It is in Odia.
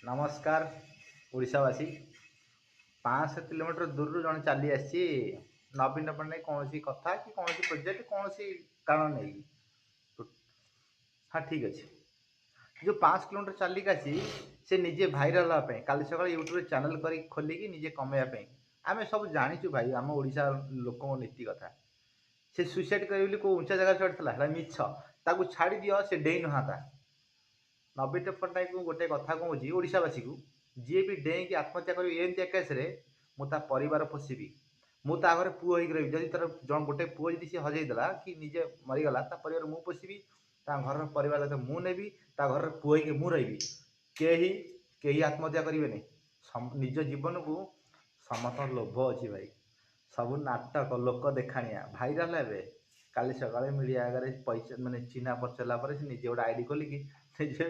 ନମସ୍କାର ଓଡ଼ିଶାବାସୀ। 500 କିଲୋମିଟର ଦୂରରୁ ଜଣେ ଚାଲି ଆସିଛି ନବୀନ ପଟ୍ଟନାୟକ କୌଣସି କଥା କି କୌଣସି ପ୍ରୋଜେକ୍ଟ କୌଣସି କାରଣ ନେଇକି। ହଁ, ଠିକ୍ ଅଛି। ଯେଉଁ 500 କିଲୋମିଟର ଚାଲିକି ଆସିଛି, ସେ ନିଜେ ଭାଇରାଲ ହେବା ପାଇଁ, କାଲି ସକାଳେ ୟୁଟ୍ୟୁବରେ ଚ୍ୟାନେଲ କରିକି ଖୋଲିକି ନିଜେ କମେଇବା ପାଇଁ। ଆମେ ସବୁ ଜାଣିଛୁ ଭାଇ, ଆମ ଓଡ଼ିଶା ଲୋକଙ୍କ ନୀତି କଥା। ସେ ସୁଇସାଇଡ଼ କରିବ ବୋଲି କେଉଁ ଉଞ୍ଚା ଜାଗାରେ ଚଢ଼ିଥିଲା, ହେଟା ମିଛ। ତାକୁ ଛାଡ଼ିଦିଅ, ସେ ଡେଇଁ ନଥାନ୍ତା। ନବୀନ ପଟ୍ଟନାୟକଙ୍କୁ ଗୋଟେ କଥା କହୁଛି, ଓଡ଼ିଶାବାସୀକୁ, ଯିଏ ବି ଡେଇଁକି ଆତ୍ମହତ୍ୟା କରିବ ଏମିତିଆ କେସ୍ରେ, ମୁଁ ତା ପରିବାର ପୋଷିବି, ମୁଁ ତା ଘରେ ପୁଅ ହେଇକି ରହିବି। ଯଦି ତାର ଜଣ ଗୋଟେ ପୁଅ ଯଦି ସିଏ ହଜେଇ ଦେଲା କି ନିଜେ ମରିଗଲା, ତା ପରିବାର ମୁଁ ପୋଷିବି, ତା ଘରର ପରିବାର ଦାୟିତ୍ୱ ମୁଁ ନେବି, ତା ଘରର ପୁଅ ହେଇକି ମୁଁ ରହିବି। କେହି କେହି ଆତ୍ମହତ୍ୟା କରିବେନି। ନିଜ ଜୀବନକୁ ସମସ୍ତଙ୍କ ଲୋଭ ଅଛି ଭାଇ। ସବୁ ନାଟକ, ଲୋକ ଦେଖାଣିଆ, ଭାଇରାଲ ହେବେ। କାଲି ସକାଳେ ମିଡ଼ିଆ ଆଗରେ ପଇସା ମାନେ ଚିହ୍ନା ପରିଚୟ ହେଲା ପରେ ସେ ନିଜେ ଗୋଟେ ଆଇଡ଼ି ଖୋଲିକି ନିଜେ